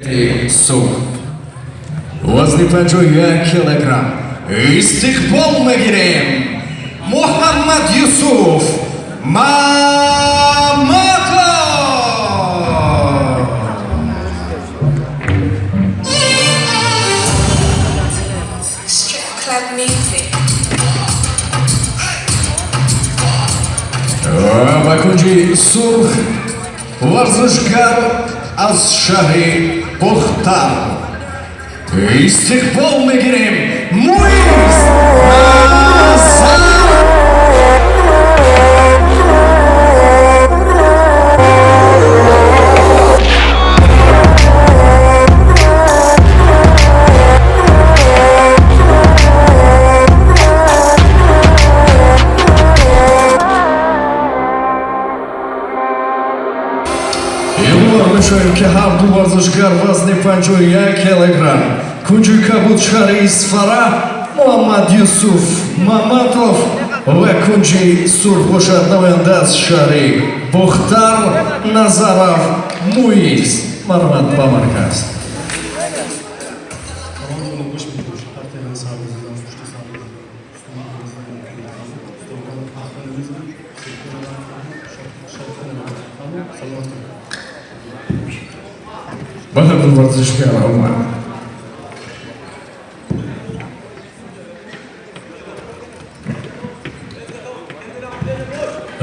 Сурх, вазни 51 килограмм, истиқбол мегирем Муҳаммад Юсуф Маматов. Strip club music. Ба кунҷи сурх варзишгар аз шаҳри Бохтар истиқбол мегирем Муиз Назар. Ёдовар мешавем, ки ҳарду варзишгар вазни 51 килограмм. Кунҷи кабуд шаҳри Исфара Муҳаммад Юсуф Маматов ва кунҷи сурх бошад намоянда аз шаҳри Бохтар Назаров Муиз. Марҳамат ба марказ. Командамон гӯш медошт. Партиядан сар мезадам, пушти сар мезадам, устона мезадам, пахта намезадам, шотка намезадам. Саломат. Ба ҳарду варзишгар омад.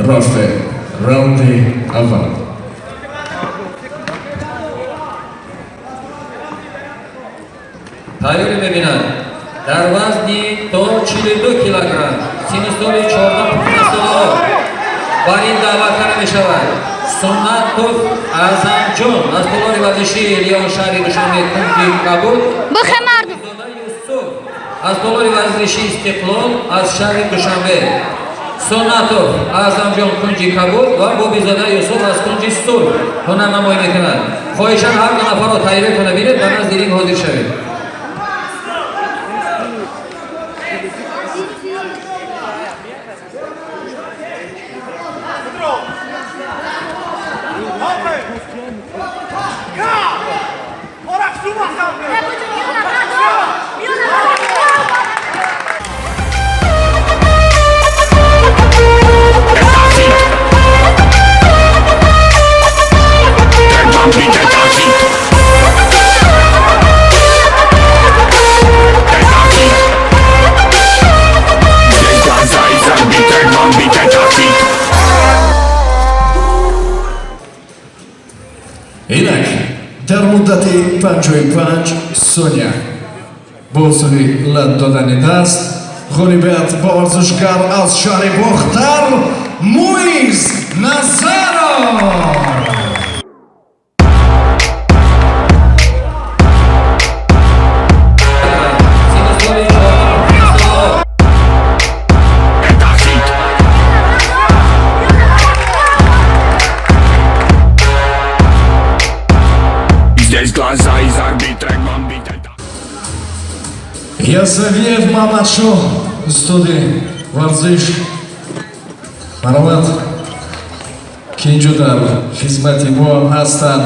Рафте раунди аввал. Тайёрӣ мебинанд дар вазни то 42 килограмм, синну соли 14 солаҳо бар ин даъват карда мешавад Суннатов Аъзамҷон аз толори варзишии Лион, шаҳри Душанбе, кунҷи кабуд. Бухе мардум. Зода Юсуф аз толори варзишии Истиқлол аз шаҳри Душанбе. Суннатов Аъзамҷон кунҷи кабуд ва Бобизода Юсуф аз кунҷи сурх ҳунарнамоӣ мекунад. Хоҳишан ҳар ду нафарро тайёритона бинед, ба назди ринг ҳозир шавед. Инак дар муддати 55 сония бо усули лат додани даст ғолибият ба варзишгар аз шаҳри Бохтар Муиз Назаров. Синну соли 14 солаҳо. Здесь глаза из орбит, трек бомбит, это Ясавиев Мамадшоҳ, устоди варзиш, марҳамат, ки инҷо дар хизмати мо ҳам ҳастанд.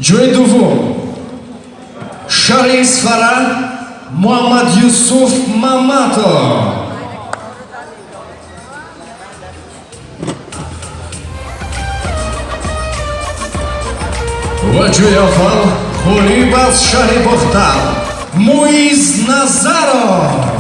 Ҷои дуввум шаҳри Исфара Муҳаммад Юсуф Маматов. Ва ҷои аввал ғолиб аз шаҳри Бохтар Муиз Назаров.